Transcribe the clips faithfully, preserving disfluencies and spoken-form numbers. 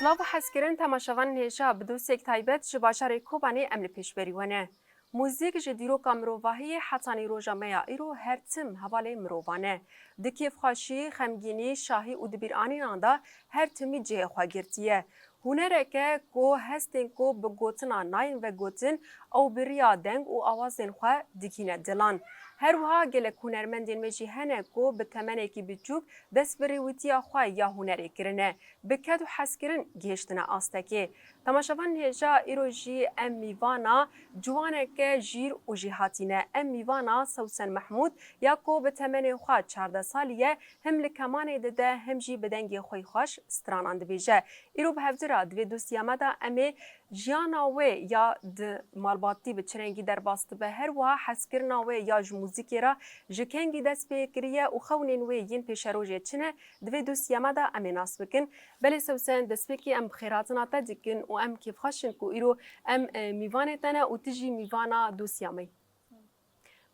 Silav û hezkirin temaşevanên hêja, bi dosek taybet ji bajarê Kobanê em li pêşberî we ne. Muzîk ji dîroka mirovahiyê hetanî roja me ya îro her tim hevalê mirovan e. Di kêfxweşî, xemgînî, şahî û di bîranînan de her timî cihê xwe girtiye. Hunereke ku hestên ku bi gotina nayên vegotin, ew bi riya deng û awazên xwe digihîne dilan. Her wiha gelek hunermendên me jî hene ku bi temenekî biçûk dest bi rêwîtiya xwe ya hunerê kirine. Bi ked û hezkirin gihiştine astekê. Temaşevanên hêja, îro jî em mîvana ciwaneke jîr û jêhatî ne. Em mîvana Sewsen Mehmûd ya ku bi temenê xwe çardeh salî ye, him li kemanê dide, him jî bi dengê xwe yî xweş stranan dibêje. Îro bi hevdira di vê dosiya me de em ê jiyana wê ya di malbatî bi çi rengî derbas dibe, her wiha hezkirina wê ya ji muzîkê re ji kengî dest pê kiriye û xewnên wê yên pêşerojê çi ne, di vê dosiya me de em ê nas bikin. Belê Sewsen, destpêkê em bi xêrhatina te dikin û em kêfxweş in ku îro em, e, mîvanê te ne û tu jî mîvana dosiya me yî.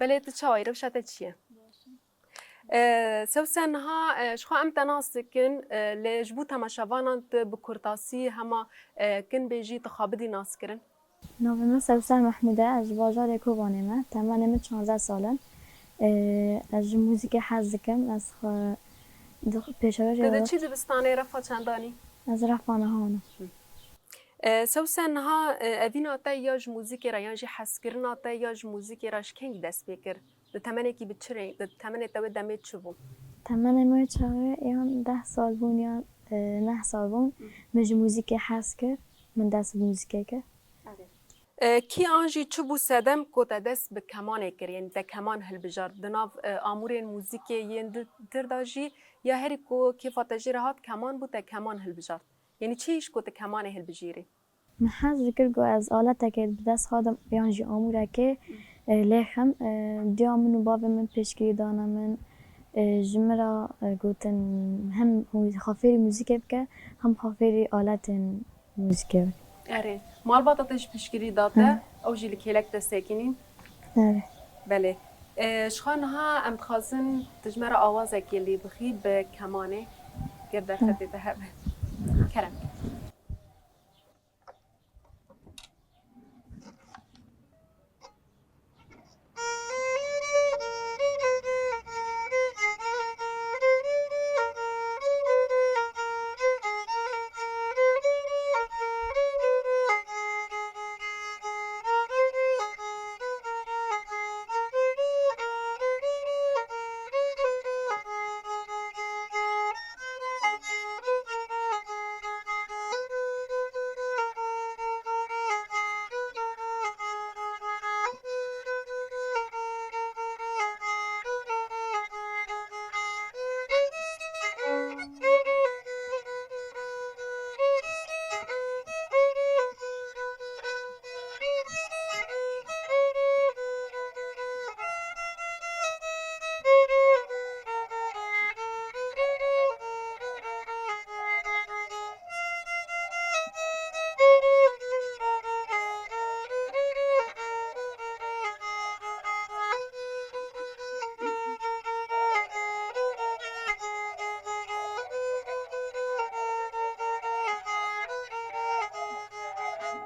Belê, tu çawa yî? Rewşa te çi ye? E, Sewsen, niha, e, ji xwe em te nas dikin, e, lê ji bo temaşevanan tu bi kurtasî hema, e, kin bêjî, tu xwe bidî naskirin. Navê min Sewsen Mehmûd e, ez ji bajarê Kobanê me. Temenê min çardeh sal in. Ê, ez ji muzîkê hez dikim. Ez xwe di pêşerojê Tu de de çi dibistanê, refa çendanî? Ez refa nihan im. E, Sewsen, niha, e, evîna te ya ji muzîkê re, yan jî hezkirina te ya ji muzîkê re ji kengî dest pê kir? Di temenekî bi çi rê, di temenê te wê demê çi bû? Temenê min wê çaxê yan deh sal bûn yan, e, neh sal bûn. Hı. Min ji muzîkê hez kir. Min dest bi muzîkê kir. E, kî an jî çi bû sedem ku te dest bi kemanê kir, yanî te keman hilbijart? Di nav, e, amûrên muzîkê yên di tir de jî ya herî ku kêfa te jê re hat keman bû, te keman hilbijart? Yanî çi hişt ku tu kemanê hilbijêrî? Min hez dikir ku ez aletekê bi dest xwe de yan jî amûrekê, e, lêxim. E, diya min û bavê min pêşkirî dane min. E, ji min re, e, gotin hem xwe fêrî muzîkê bike, hem xwe fêrî aletên muzîkê bike. Erê, malbata te jî piştgirî da te, Hı. ew jî li kêlek te sekinîn? Erê. Belê. E, ji xwe niha em dixwazin tu ji me re awazekê lê bixî bi kemanê, ger derfetê te hebe. Kerem.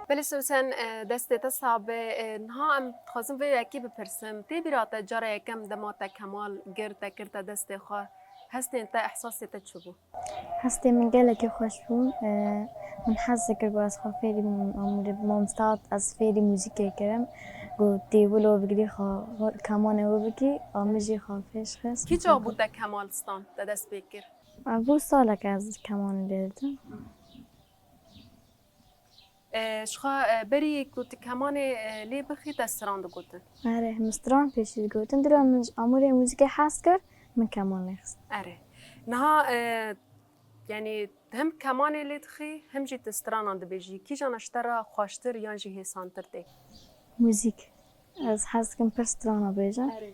Belê Sewsen, e, destê te sax be. E, niha em dixwazin vê yekê bipirsim. Tê bîra te cara yekem dema te kemal girt, te girte destê xwe, hestên te, ehsasê te çi bû? Hestê min gelekî xweş bû. E, min hez dikir ku ez xwe fêrî amûrê mamosta, ez fêrî muzîkê kirim. Got, tê wilo bigirî xwe, kemanê wê bikî, a min jî xwe pêş xist. Kî çax bû te kemal stand, te dest pê kir? E, bû salek ez kemanê lê didim. E, ji xwe, e, berî ku tu kemanê, e, lê bixî te stran digotin? Erê, min stran pêşî digotin. Dira min ji amûrê muzîkê hez kir, min keman lê xist. Erê. Niha, e, yanî hem kemanê lê dixî, hem jî tu stranan dibêjî. Kîjan ji te re xweştir yan jî hêsantir tê? Muzîk. Ez hez dikim pir strana bêjim. Erê.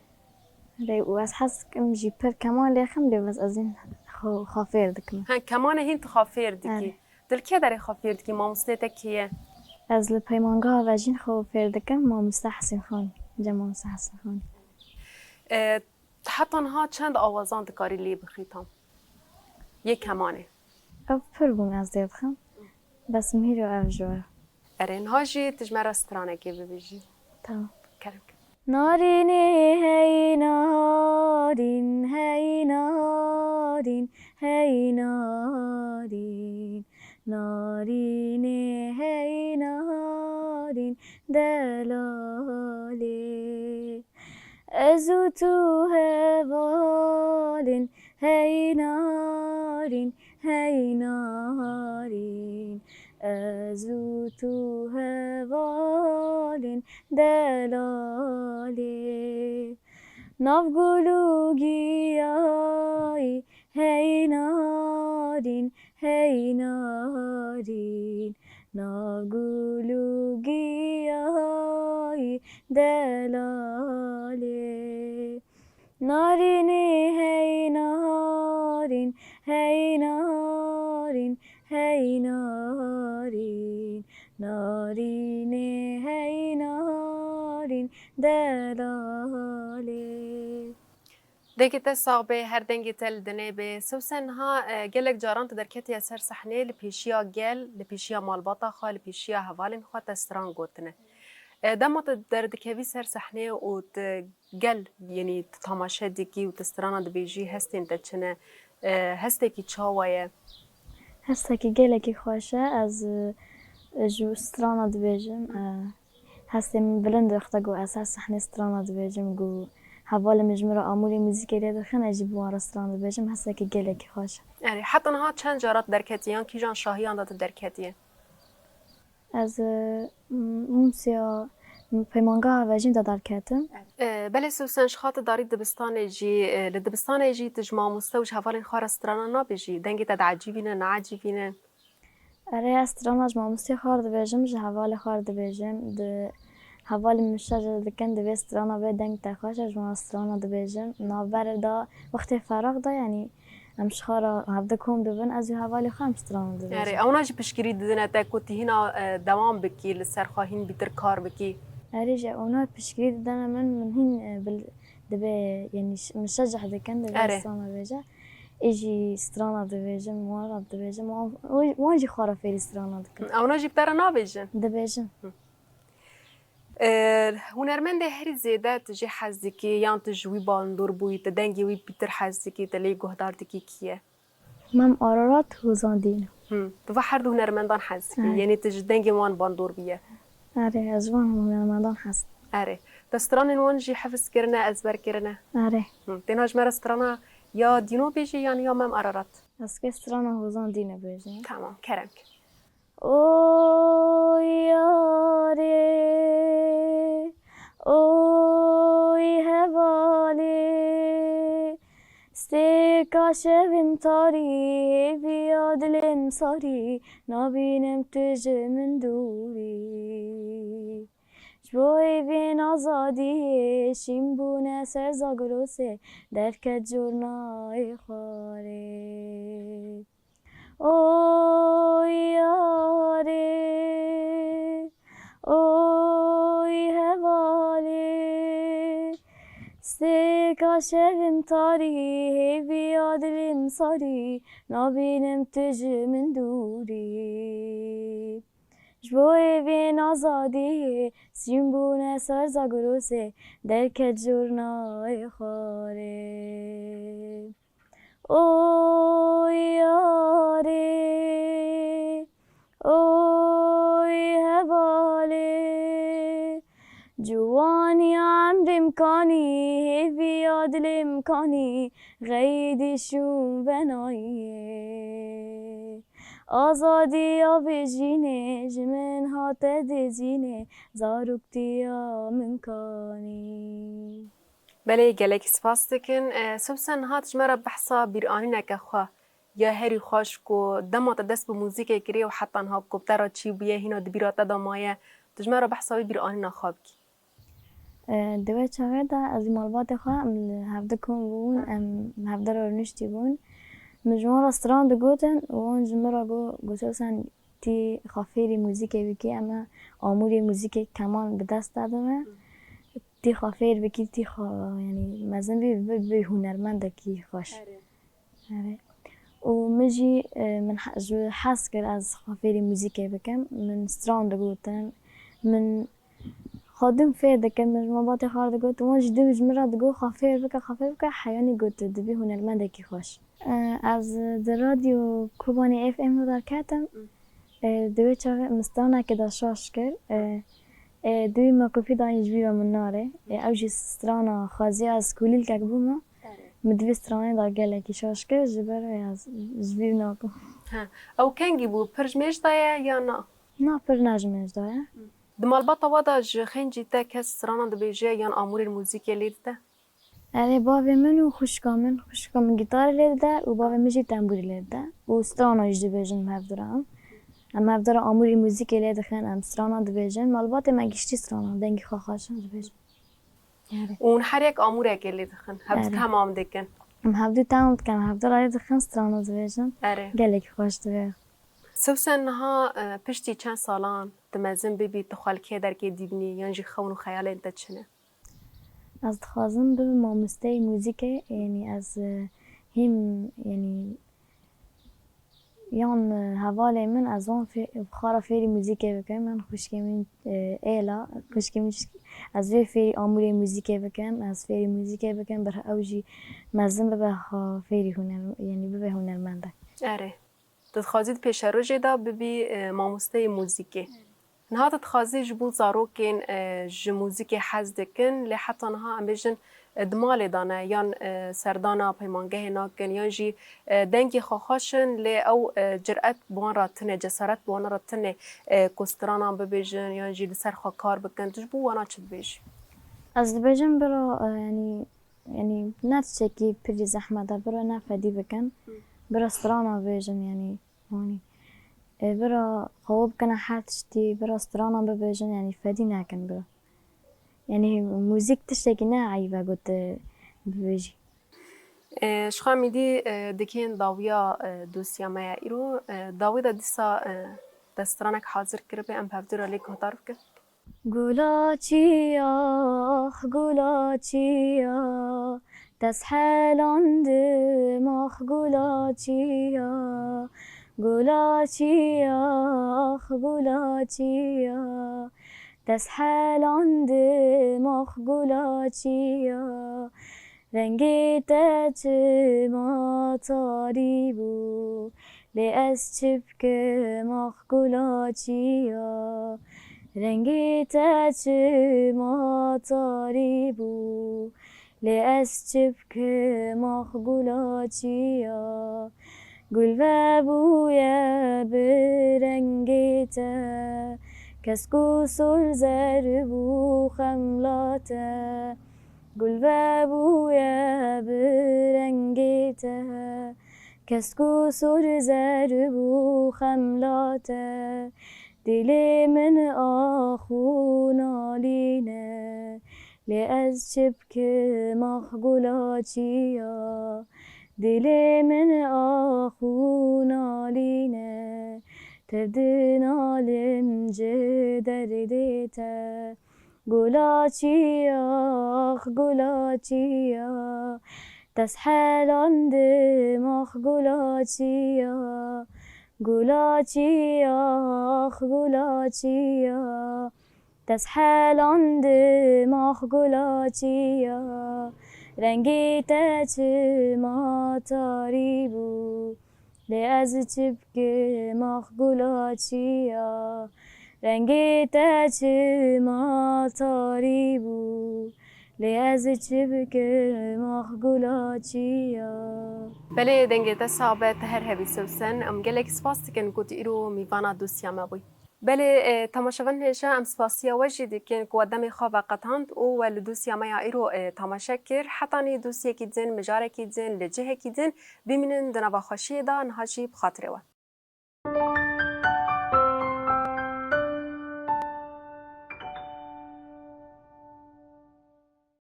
Erê, û ez hez dikim jî pir keman lêxim, lê bes ez hîn xwe, xwe fêr dikim. Ha, kemanê hîn tu xwe fêr dikî. Erê. Tu li kê derê xwe fêr dikî? Mamosteyê te kê ye? Ez li peymangeha vejîn xwe fêr dikim, mamoste Hesên Xanî. Cem mamoste Hesên Xanî. E, heta niha çend awazan dikarî lê bixî tam? Yê kemanê. Ev pir bûn ez lê bixim. Bes mîro ev ji we. Erê, niha jî tu ji me re stranekê bibêjî. Tamam. Kerem. Narînê hey narîn, hey narîn, hey narîn. Narînê hey narîn delalê. Ez û tu hevalên hey narîn, hey narîn. Ez û tu hevalên delalê. Nav gul û giyayî hey narîn, hey narîn. Nav gul û giyayî delalê. Narînê hey narîn, hey narîn, hey narîn. Narînê hey narîn delalê. Dengê te sax bê, her dengê te li dinê bê. Sewsen niha, e, gelek caran tu derketiye ser sehnê, li pêşiya gel, li pêşiya malbata xwe, li pêşiya hevalên xwe te stran gotine. E, dema tu derdikevî ser sehnê û tu gel, yanî tu tamaşe dikî û tu strana dibêjî, hestên te çi ne? E, hestekî çawa ye? Hestekî gelekî xweş e. Ez, e, ji strana dibêjim. E, hestê min bilind wexta ku ez ser sehnê strana dibêjim, ku hevalên min ji min re amûrê muzîkê lê dixin, ez jî bi wan re stran dibêjim. Hestekî gelekî xweş e. Erê, heta niha çend carat derketiye yan kîjan şahiyan de tu derketiye? Ez, e, m-, mûmsiya peymangeha vejîn de derketim. E, belê Sewsen, ji xwe tu darî dibistanê jî, e, li dibistanê jî tu ji mamoste û ji hevalên xwe re strana nabêjî? Dengê te diecibîne, neecibîne? Erê, ez strana ji mamostê xwe re dibêjim, ji hevalê xwe re dibêjim. Di hevalên min şaş dikin, divê strana bê deng te xweş e, ji wan strana dibêjim. Navberê de, wextê ferax de, yanî em ji xwe re hevdi kom dibin, ez û hevalê xwe em strana dibêjin. Erê, ewna jî piştgirî didine te ku tu hîna, e, dewam bikî, li ser xwe hîn bîtir kar bikî? Erê, ji ewna piştgirî didine min, min hîn, e, bil-, dibê, yanî ş-, min şecih dikin, dibê Erê. strana bêje. Ê jî strana dibêjim, wan re dibêjim, wan, wan jî xwe re fêrî strana dikin. Ewna jî bi te re nabêjin? Dibêjin. E, hunermendê herî zêde tu jê hez dikî yan tu ji wî bandor bûyî, tu dengê wî pîtir hez dikî, tu lê guhdar dikî kî ye? Mem Ararat, Hozan Dîn. Hı. Tu va her du hunermendan hez dikî. Erê. Yanî tu ji dengê wan bandor bûye. Erê, ez ji van hunermendan hez dikim. Erê. Te stranên wan jî hifz kirine, ezber kirine? Erê. Hı. Têna ji me re strana ya Dîno bêjî yan ya Mem Ararat? Ez kê strana Hozan Dîne bêjim. Tamam, kerem ke. Oy yarê, oy hevalê, stêrka şevim tarî, hêviya dilê min sarî, nabînim tu ji min dûrî. Ji bo hêvên azadiyê, şîn bûne ser Zagrosê, derket cornayê xwarê. Oy yarê, oy hevalê, stêrka şevim tarî, hêviya dilê min sarî, nabînim tu ji min dûrî. Ji bo hêvên azadiyê, şîn bûne ser Zagrosê, derket cornayê xwarê. Oy yarê, oy hevalê, ciwaniya emrê min kanî, hêviya dilê min kanî, xeyidî şûn venayê. Azadiya vê jînê ji min hate dizînê, zaroktiya min kanî. Belê, gelekî spas dikin. E, Sewsen, niha tu ji me re behsa bîranîneke xwe ya herî xweş ku dema te dest bi muzîkê kirî û heta niha ku bi te re çî bûye, hîna di bîra te de maye, tu ji me re behsa wî bîranîna xwe bikî. E, di wê çaxê de ez û malbatê xwe em li hevdi kom bûbûn, em hevdi re rûniştî bûn. Min ji wan re stran digotin û wan ji min re got, got, Sewsen, tî xwe fêrî muzîkê bikî, em ê amûrê muzîkê keman bi dest te dime. Tî xwe fêr bikî, tî xwe, yanî mezin bî, bibî hunermendekî xweş. Erê. Erê. Û min jî, e, min he-, ji hez kir ez xwe fêrî muzîkê bikim. Min stran digotin. Min xwe dûm fêr dikim. Min ji malbatê xwe re digot. Wan jî dûm ji min re digot, "Xwe fêr bike, xwe fêr bike." Heyanî got, "Tu dibî hunermendekî xweş." E, ez di radyo Kobanê F M re derketim. E, di wê çaxê min stranekê de şaş kir. E, e, di wî mewqifî de jî ji bîra min nare. E, ew jî strana xwezî ez kulîlkek bûme. Min di vê stranê de gelekî şaş kir, ji ber wê ez ji bîr nakim. He. Ew kengî bû? Pir ji mêj de ye ya na? Na, pir ne ji mêj de ye. Di malbata we de ji xêncî te kes strana dibêje yan amûrên muzîkê lê dide? Erê, bavê min û xwişka min, xwişka min gîtarê lê dide û bavê min jî tembûrê lê dide û strana jî dibêjin em hevdira em. Em hevdira amûrê muzîkê lê dixin, em strana dibêjin. Malbatê me giştî strana, dengê xwe xweş in dibêjin. Erê. Û hûn her yek amûrekê lê dixin, hevdu Erê. temam dikin. Em hevdu temam dikin, em hevdira lê dixin, strana dibêjin. Erê. Gelekî xweş dibe. Sewsen niha, e, piştî çend salan tu mezin bibî, tu xwe li kê derkê dîbînî yan jî xewn û xeyalên te çi ne? Ez dixwazim bibim mamosteyê muzîkê, yanî ez, e, hîm, yanî, yan, e, hevalê min ez wan fê-, xwe re fêrî muzîkê bikim. Min xwişkê min, e, êla, xwişkê min şik-, ez vê fêrî amûrê muzîkê bikim, ez fêrî muzîkê bikim, bir ew jî mezin bibe ha fêrî huner-, yanî bibe hunermendek. Erê. Tu dixwazî di pêşerojê de bibî, e, mamosteyê muzîkê. Niha tu dixwazî ji bo zarokên, e, ji muzîkê hez dikin, lê heta niha em bêjin, e, di malê de ne, yan, e, serdana peymangehê nakin, yan jî, e, dengê xwe xweş in, lê ew, e, ciret bi wan re tune, cesaret bi wan re tune, e, ku stranan bibêjin, yan jî li ser xwe kar bikin. Tu ji bo wana çi dibêjî? Ez dibêjim bira, e, yanî, yanî ne tiştekî pirî zehmet e, bira ne fedî bikin, Hı. bira strana bêjin, yanî. Wanî. E, bira xwe bikine her tiştî, bira strana bibêjin, yanî fedî nekin bira. Yanî muzîk tiştekî ne eyb e ku tu bibêjî. E, ji xwe em îdî, e, dikên dawiya, e, dosya me ya îro. E, dawî de dîsa, e, te stranek hazir kiribe, em bi hevdû re lê guhdar bikin. Gula çiyax, gula çiya, dest helandim ax gula çiya. Gula çiyax, gula çiya, dest helandim ax gula çiya. Rengê te çima tarî bû, lê ez çi bikim ax gula çiya. Rengê te çima tarî bû, lê ez çi bikim ax gula çiya. Gul vebûye bi rengê te, kesk û sor zer bû xemla te. Gul vebûye bi rengê te, kesk û sor zer bû xemla te. Dilê min ax û nalîne, lê ez çi bikim ax gula çiya. Dilê min ax û nalîne, tev dinalim ji derdê te. Gula çiyax, gula çiya, dest helandim ax gula çiya. Gula çiyax, gula çiya, dest helandim ax gula çiya. Rengê te çima tarî bû, lê ez çi bikim ax gula çiya. Rengê te çima tarî bû, lê ez çi bikim ax gula çiya. Belê, dengê te sax be, te her hebî Sewsen. Em gelek spas dikin ku tu îro mîvana dosya me bûyî. Belê, e, temaşevanên hêja, em spasiya we jî dikin ku we demê xwe veqetand û we li dosya me ya îro, e, temaşe kir. Hetanî dosyekî din, mijarekî din, li cihekî din bimînin di nava xweşiyê de, niha jî bi xatirê we.